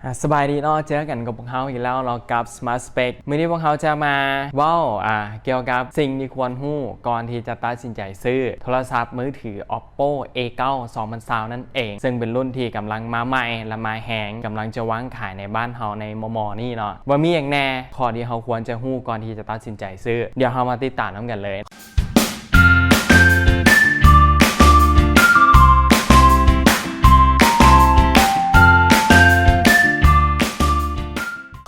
ອ່າ ສະບາຍດີເນາະ ເຈີກັນກັບພວກເຮົາອີກແລ້ວເນາະ ກັບ Smart Spec. ມື້ນີ້ພວກເຮົາຈະມາເວົ້າ ອ່າ ກ່ຽວກັບສິ່ງທີ່ຄວນຮູ້ກ່ອນທີ່ຈະຕັດສິນໃຈຊື້ໂທລະສັບມືຖື Oppo A ເກົ້າ ສອງພັນຊາວນັ້ນເອງ, ເຊິ່ງເປັນລຸ້ນທີ່ກຳລັງມາໃໝ່ ແລະ ມາແຮງ, ກຳລັງຈະວາງຂາຍໃນບ້ານເຮົາໃນມໍ່ໆນີ້ເນາະ. ວ່າມີຫຍັງແດ່ ຂໍ້ທີ່ເຮົາຄວນຈະຮູ້ກ່ອນທີ່ຈະຕັດສິນໃຈຊື້? ດຽວເຮົາມາຕິດຕາມນຳກັນເລີຍ.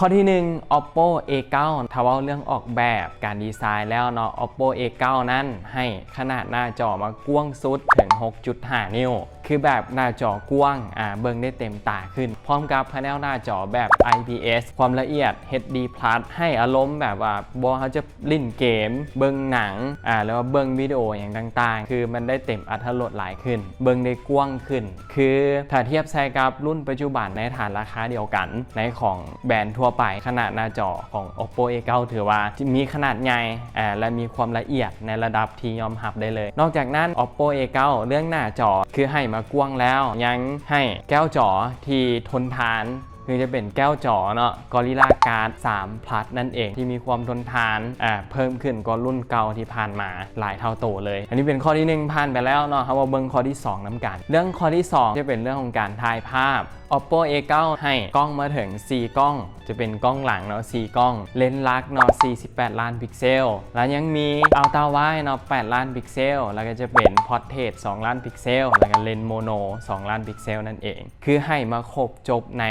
ຂໍ້ທີໜຶ່ງ Oppo A ເກົ້າ ຖ້າເວົ້າເລື່ອງອອກແບບການດີໄຊແລ້ວເນາະ Oppo A ເກົ້າ ນັ້ນໃຫ້ຂະໜາດໜ້າຈໍມາກວ້າງສຸດເຖິງ ຫົກຈຸດຫ້າ ນິ້ວ ຄືແບບໜ້າຈໍກວ້າງ ອາ ເບິ່ງໄດ້ເຕັມຕາຂຶ້ນ ພ້ອມກັບພາເນວໜ້າຈໍແບບ IPS ຄວາມລະອຽດ HD Plus ໃຫ້ອາລົມແບບວ່າ ບໍ່ ເຮົາຈະຫຼິ້ນເກມ ເບິ່ງໜັງ ອາ ຫຼືວ່າເບິ່ງວິດີໂອຫຍັງຕ່າງໆ ຄືມັນໄດ້ເຕັມອາດຖະລົດຫຼາຍຂຶ້ນ ເບິ່ງໄດ້ກວ້າງຂຶ້ນ. ຄືຖ້າທຽບໃສ່ກັບລຸ້ນປັດຈຸບັນໃນຖານລາຄາດຽວກັນ ໃນຂອງແບຣນທົ່ວໄປ ຂະໜາດໜ້າຈໍຂອງ Oppo A ເກົ້າ ຖືວ່າມີຂະໜາດໃຫຍ່ ອາ ແລະ ມີຄວາມລະອຽດໃນລະດັບທີ່ຍອມຮັບໄດ້ເລີຍ. ນອກຈາກນັ້ນ Oppo A ເກົ້າ ເລື່ອງໜ້າຈໍຄືໃຫ້ມາກວ້າງແລ້ວ ຍັງໃຫ້ແກ້ວຈໍທີ່ທົນທານ ຄືຈະເປັນແກ້ວຈໍເນາະ Gorilla Glass ສາມ Plus ນັ້ນເອງ ທີ່ມີຄວາມທົນທານ ອາ ເພີ່ມຂຶ້ນກວ່າລຸ້ນເກົ່າທີ່ຜ່ານມາຫຼາຍເທົ່າໂຕເລີຍ. ອັນນີ້ເປັນຂໍ້ທີໜຶ່ງ ຜ່ານໄປແລ້ວເນາະ ເຮົາມາເບິ່ງຂໍ້ທີສອງນຳກັນ. ເລື່ອງຂໍ້ທີສອງຈະເປັນເລື່ອງຂອງການຖ່າຍພາບ. Oppo A ເກົ້າ ໃຫ້ກ້ອງມາເຖິງສີ່ກ້ອງ ຈະເປັນກ້ອງຫຼັງເນາະ ສີ່ກ້ອງ ເລນຫຼັກເນາະ ສີ່ສິບແປດລ້ານພິກເຊວ ແລ້ວຍັງມີ Ultra Wide ເນາະ ແປດລ້ານພິກເຊວ ແລ້ວກໍຈະເປັນ Portrait ສອງລ້ານພິກເຊວ ແລ້ວກໍເລນໂມໂນ ສອງລ້ານພິກເຊວນັ້ນເອງ. ຄືໃຫ້ມາຄົບຈົບໃນ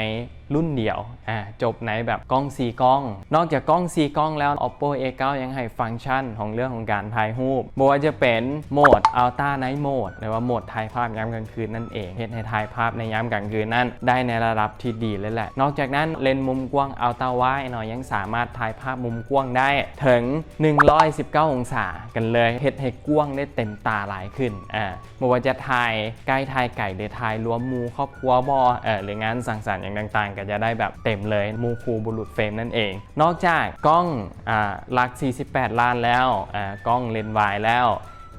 ລຸ້ນດຽວ ອາ ຈົບໃນແບບກ້ອງສີ່ກ້ອງ. ນອກຈາກກ້ອງສີ່ກ້ອງແລ້ວ Oppo A ເກົ້າ ຍັງໃຫ້ຟັງຊັນຂອງເລື່ອງຂອງການຖ່າຍຮູບ ບໍ່ວ່າຈະເປັນໂໝດ Ultra Night Mode ຫຼືວ່າໂໝດຖ່າຍພາບຍາມກາງຄືນນັ້ນເອງ ເຮັດໃຫ້ຖ່າຍພາບໃນຍາມກາງຄືນນັ້ນໄດ້ໃນລະດັບທີ່ດີເລີຍແຫຼະ. ນອກຈາກນັ້ນ ເລນມຸມກວ້າງ Ultra Wide ເນາະ ຍັງສາມາດຖ່າຍພາບມຸມກວ້າງໄດ້ເຖິງໜຶ່ງຮ້ອຍສິບເກົ້າອົງສາກັນເລີຍ ເຮັດໃຫ້ກວ້າງໄດ້ເຕັມຕາຫຼາຍຂຶ້ນ ອາ ບໍ່ວ່າຈະຖ່າຍໃກ້ຖ່າຍໄກ ຫຼືຖ່າຍລວມໝູ່ຄອບຄົວບໍ ເອີ ຫຼືງານສັງສັນຫຍັງຕ່າງໆ ກໍຈະໄດ້ແບບເຕັມເລີຍ ໝູ່ຄູ່ບຸລຸດເຟຣມນັ້ນເອງ. ນອກຈາກກ້ອງ ອາ ຫຼັກສີ່ສິບແປດລ້ານແລ້ວ ອາ ກ້ອງເລນວາຍແລ້ວ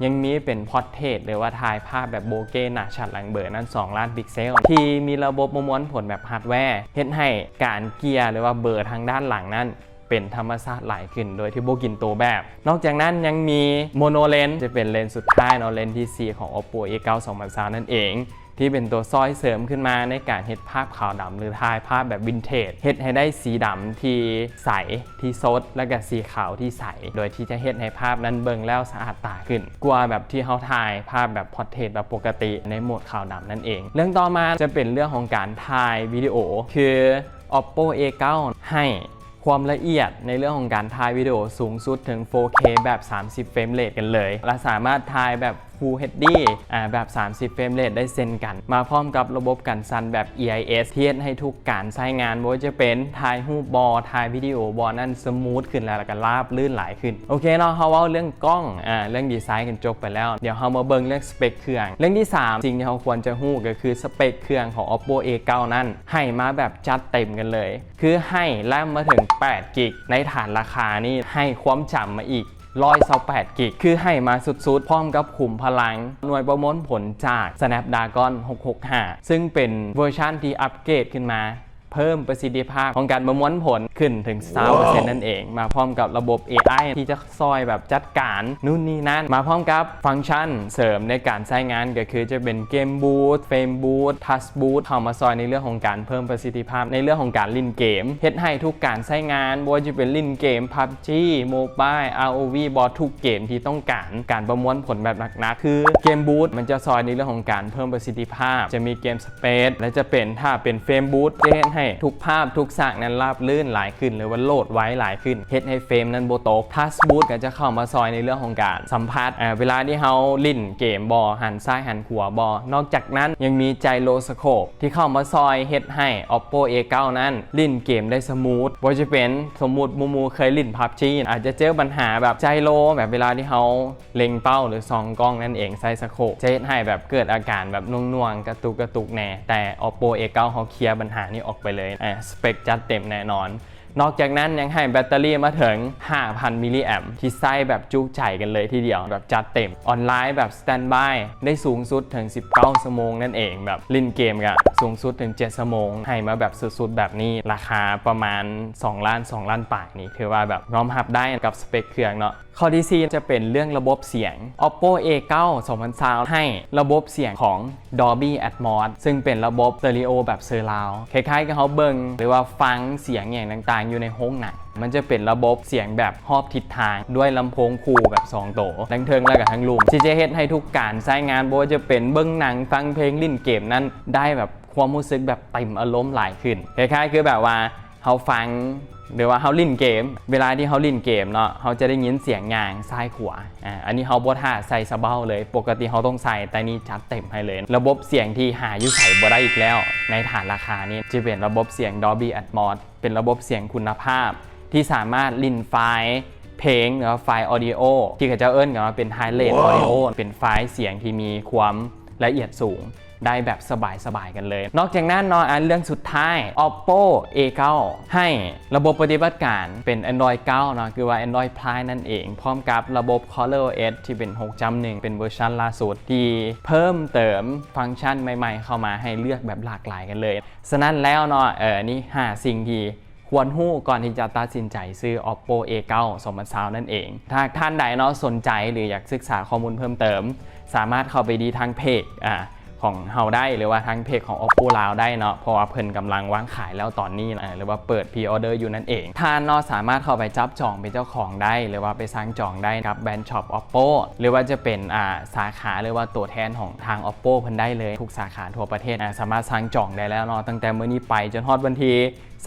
ຍັງມີເປັນ Portrait ຫຼືວ່າຖ່າຍພາບແບບໂບເກ້ໜ້າຊັດຫຼັງເບີນັ້ນ ສອງລ້ານພິກເຊວ ທີ່ມີລະບົບປະມວນຜົນແບບຮາດແວ ເຮັດໃຫ້ການເກ່ຍ ຫຼືວ່າເບີທາງດ້ານຫຼັງນັ້ນ ເປັນທຳມະຊາດຫຼາຍຂຶ້ນ ໂດຍທີ່ບໍ່ກິນໂຕແບບ. ນອກຈາກນັ້ນຍັງມີໂມໂນເລນ ຈະເປັນເລນສຸດທ້າຍເນາະ ເລນທີສີ່ຂອງ Oppo A ເກົ້າ ສອງພັນຊາວນັ້ນເອງ ທີ່ເປັນຕົວຊ່ອຍເສີມຂຶ້ນມາໃນການເຮັດພາບຂາວດຳ ຫຼືຖ່າຍພາບແບບວິນເທຈ ເຮັດໃຫ້ໄດ້ສີດຳທີ່ໃສ ທີ່ສົດ ແລະກະສີຂາວທີ່ໃສ ໂດຍທີ່ຈະເຮັດໃຫ້ພາບນັ້ນເບິ່ງແລ້ວສະອາດຕາຂຶ້ນ ກວ່າແບບທີ່ເຮົາຖ່າຍພາບແບບ Portrait ແບບປົກກະຕິໃນໂໝດຂາວດຳນັ້ນເອງ. ເລື່ອງຕໍ່ມາຈະເປັນເລື່ອງຂອງການຖ່າຍວິດີໂອ ຄື Oppo A ເກົ້າ ໃຫ້ ຄວາມລະອຽດໃນເລື່ອງຂອງການຖ່າຍວິດີໂອສູງສຸດເຖິງ ໂຟເຄ ແບບສາມສິບເຟຣມເຣດກັນເລີຍ ແລະ ສາມາດຖ່າຍແບບ Full ເອັດ ດີ ອາ ແບບສາມສິບເຟຣມເຣດໄດ້ເຊັ່ນກັນ ມາພ້ອມກັບລະບົບກັນສັ່ນແບບ EIS ທີ່ເຮັດໃຫ້ທຸກການໃຊ້ງານ ບໍ່ວ່າຈະເປັນຖ່າຍຮູບບໍ ຖ່າຍວິດີໂອບໍ ນັ້ນສະມູດຂຶ້ນ ແລະ ແລ້ວກໍລາບລື່ນຫຼາຍຂຶ້ນ. ໂອເຄເນາະ ເຮົາເວົ້າເລື່ອງກ້ອງ ອາ ເລື່ອງດີໄຊກັນຈົບໄປແລ້ວ ດຽວເຮົາມາເບິ່ງເລື່ອງສະເປັກເຄື່ອງ. ເລື່ອງທີສາມ ສິ່ງທີ່ເຮົາຄວນຈະຮູ້ກໍຄືສະເປັກເຄື່ອງຂອງ Oppo A ເກົ້າ ນັ້ນ ໃຫ້ມາແບບຈັດເຕັມກັນເລີຍ ຄືໃຫ້ແຣມມາເຖິງແປດກິກ ໃນຖານລາຄານີ້ໃຫ້ຄວາມຈຳມາອີກຮ້ອຍຊາວແປດກິກ ຄືໃຫ້ມາສຸດໆ ພ້ອມກັບຂຸມພະລັງໜ່ວຍປະມວນຜົນຈາກ Snapdragon ຫົກຫົກຫ້າ ເຊິ່ງເປັນເວີຊັນທີ່ອັບເກຣດຂຶ້ນມາ ເພີ່ມປະສິດທິພາບຂອງການປະມວນຜົນຂຶ້ນເຖິງຊາວເປີເຊັນນັ້ນເອງ ມາພ້ອມກັບລະບົບ AI ທີ່ຈະ ຊ່ອຍແບບຈັດການນູ້ນນີ້ນັ້ນ ມາພ້ອມກັບຟັງຊັນເສີມໃນການໃຊ້ງານ ກໍຄືຈະເປັນ Game Boost, Frame Boost, Touch Boost ເຂົ້າມາຊ່ອຍໃນເລື່ອງຂອງການເພີ່ມປະສິດທິພາບໃນເລື່ອງຂອງການຫຼິ້ນເກມ ເຮັດໃຫ້ທຸກການໃຊ້ງານ ບໍ່ວ່າຈະເປັນຫຼິ້ນເກມ PUBG Mobile, ROV ບໍ ທຸກເກມທີ່ຕ້ອງການການປະມວນຜົນແບບໜັກໆ ຄື Game Boost ມັນຈະຊ່ອຍໃນເລື່ອງຂອງການເພີ່ມປະສິດທິພາບ ຈະມີເກມ Space ແລະ ຈະເປັນ ຖ້າເປັນ Frame Boost ຈະເຮັດໃຫ້ທຸກພາບທຸກສາກນັ້ນລາບລື່ນຫຼາຍຂຶ້ນ ຫຼືວ່າໂຫຼດໄວຫຼາຍຂຶ້ນ ເຮັດໃຫ້ເຟຣມນັ້ນບໍ່ຕົກ. Touch Boost ກໍຈະເຂົ້າມາຊ່ອຍໃນເລື່ອງຂອງການສຳຜັດ ອາ ເວລາທີ່ເຮົາຫຼິ້ນເກມບໍ ຫັນຊ້າຍຫັນຂວາບໍ. ນອກຈາກນັ້ນຍັງມີ Gyroscope ທີ່ເຂົ້າມາຊ່ອຍເຮັດໃຫ້ Oppo A ເກົ້າ ນັ້ນຫຼິ້ນເກມໄດ້ສະມູດ ບໍ່ວ່າຈະເປັນ ສົມມຸດໝູ່ໆເຄີຍຫຼິ້ນ PUBG ອາດຈະເຈີບັນຫາແບບ Gyro ແບບເວລາທີ່ເຮົາ ເລັງເປົ້າ ຫຼື ສ່ອງກ້ອງນັ້ນເອງ ໃຊ້ສະໂຄບ ຈະເຮັດໃຫ້ແບບເກີດອາການແບບໜ່ວງໆ ກະຕຸກກະຕຸກແດ່ ແຕ່ Oppo A ເກົ້າ ເຮົາເຄຍບັນຫານີ້ອອກໄປເລີຍ ອາ ສະເປັກຈັດເຕັມແນ່ນອນ. ນອກຈາກນັ້ນຍັງໃຫ້ແບັດເຕີຣີມາເຖິງຫ້າພັນມິລລີແອັມ ທີ່ໃຊ້ແບບຈຸໃຈກັນເລີຍທີດຽວ ແບບຈັດເຕັມ ອອນລາຍແບບສະແຕນບາຍໄດ້ສູງສຸດເຖິງສິບເກົ້າຊົ່ວໂມງນັ້ນເອງ ແບບຫຼິ້ນເກມກະສູງສຸດເຖິງເຈັດຊົ່ວໂມງ ໃຫ້ມາແບບສຸດໆແບບນີ້ ລາຄາປະມານສອງລ້ານ ສອງລ້ານປາຍນີ້ ຖືວ່າແບບຍອມຮັບໄດ້ກັບສະເປັກເຄື່ອງເນາະ. ຂໍ້ທີສີ່ຈະເປັນເລື່ອງລະບົບສຽງ Oppo A ເກົ້າ ສອງພັນຊາວໃຫ້ລະບົບສຽງຂອງ Dolby Atmos ຊຶ່ງເປັນລະບົບສະເຕີຣີໂອແບບເຊີລາວ ຄ້າຍໆກັບເຮົາເບິ່ງ ຫຼືວ່າຟັງສຽງຫຍັງຕ່າງໆຢູ່ໃນໂຮງໜັງ. ມັນຈະເປັນລະບົບສຽງແບບຮອບທິດທາງ ດ້ວຍລຳໂພງຄູ່ແບບສອງໂຕ ທັງເທິງແລ້ວກໍທັງລຸ່ມ ທີ່ຈະເຮັດໃຫ້ທຸກການໃຊ້ງານ ບໍ່ວ່າຈະເປັນເບິ່ງໜັງ, ຟັງເພງ, ຫຼິ້ນເກມນັ້ນ ໄດ້ແບບຄວາມຮູ້ສຶກແບບເຕັມອາລົມຫຼາຍຂຶ້ນ ຄ້າຍໆຄືແບບວ່າ ເຮົາຟັງ ຫຼືວ່າເຮົາຫຼິ້ນເກມ ເວລາທີ່ເຮົາຫຼິ້ນເກມເນາະ ເຮົາຈະໄດ້ຍິນສຽງຍ່າງຊ້າຍຂວາ ອາ ອັນນີ້ເຮົາບໍ່ຖ້າໃສ່ສະເບົ້າເລີຍ ປົກກະຕິເຮົາຕ້ອງໃສ່ ແຕ່ນີ້ຈັດເຕັມໃຫ້ເລີຍ ລະບົບສຽງທີ່ຫາຢູ່ໃສບໍ່ໄດ້ອີກແລ້ວ ໃນຖານລາຄານີ້ ຈະເປັນລະບົບສຽງ Dolby Atmos ເປັນລະບົບສຽງຄຸນນະພາບ ທີ່ສາມາດຫຼິ້ນໄຟລ໌ເພງ ຫຼືວ່າໄຟລ໌ audio ທີ່ເຂົາເຈົ້າເອີ້ນກັນວ່າເປັນ high res audio ເປັນໄຟລ໌ສຽງທີ່ມີຄວາມລະອຽດສູງ ໄດ້ແບບສະບາຍໆກັນເລີຍ. ນອກຈາກນັ້ນເນາະ ອັນເລື່ອງສຸດທ້າຍ Oppo A ເກົ້າ ໃຫ້ລະບົບປະຕິບັດການເປັນ Android ເກົ້າເນາະ ຄືວ່າ Android Pie ນັ້ນເອງ ພ້ອມກັບລະບົບ ColorOS ທີ່ເປັນ ຫົກຈຸດໜຶ່ງ ເປັນເວີຊັນລ່າສຸດ ທີ່ເພີ່ມເຕີມຟັງຊັນໃໝ່ໆເຂົ້າມາໃຫ້ເລືອກແບບຫຼາກຫຼາຍກັນເລີຍ. ສະນັ້ນແລ້ວເນາະ ເອີ ນີ້ຫ້າສິ່ງທີ່ ຄວນຮູ້ກ່ອນທີ່ຈະຕັດສິນໃຈຊື້ Oppo A ເກົ້າ ສອງພັນຊາວນັ້ນເອງ. ຖ້າທ່ານໃດເນາະສົນໃຈ ຫຼື ຢາກສຶກສາຂໍ້ມູນເພີ່ມເຕີມ ສາມາດເຂົ້າໄປທີ່ທາງເພຈ ອາ ຂອງເຮົາໄດ້ ຫຼືວ່າທາງເພຈຂອງ Oppo ລາວໄດ້ເນາະ ເພາະວ່າເພິ່ນກຳລັງວາງຂາຍແລ້ວຕອນນີ້ ອາ ຫຼືວ່າເປີດ pre-order ຢູ່ນັ້ນເອງ. ທ່ານເນາະສາມາດເຂົ້າໄປຈັບຈອງເປັນເຈົ້າຂອງໄດ້ ຫຼືວ່າໄປສັ່ງຈອງໄດ້ກັບ Brand Shop Oppo ຫຼືວ່າຈະເປັນ ອາ ສາຂາ ຫຼືວ່າຕົວແທນຂອງທາງ Oppo ເພິ່ນໄດ້ເລີຍ ທຸກສາຂາທົ່ວປະເທດ ອາ ສາມາດສັ່ງຈອງໄດ້ແລ້ວເນາະ ຕັ້ງແຕ່ມື້ນີ້ໄປຈົນຮອດວັນທີ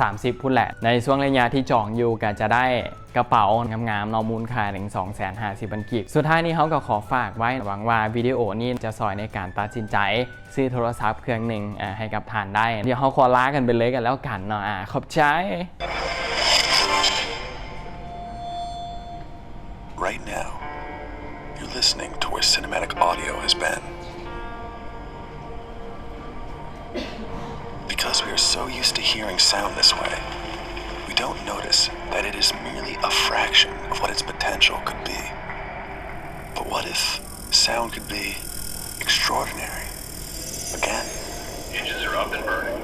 ສາມສິບພຸ້ນແຫຼະ ໃນຊ່ວງໄລຍະທີ່ຈອງຢູ່ກໍຈະໄດ້ກະເປົາງາມໆເນາະ ມູນຄ່າເຖິງສອງແສນຫ້າສິບພັນກີບ. ສຸດທ້າຍນີ້ເຮົາກໍຂໍຝາກໄວ້ ຫວັງວ່າວິດີໂອນີ້ຈະຊ່ອຍໃນການຕັດສິນໃຈຊື້ໂທລະສັບເຄື່ອງໜຶ່ງ ອາ ໃຫ້ກັບທ່ານໄດ້. ດຽວເຮົາຂໍລາກັນໄປເລີຍກັນແລ້ວກັນເນາະ ອາ ຂອບໃຈ. Right now, you're listening to where cinematic audio has been. Because we are so used to hearing sound this way, we don't notice that it is merely a fraction of what its potential could be. But what if sound could be extraordinary? Again. Engines are up and burning.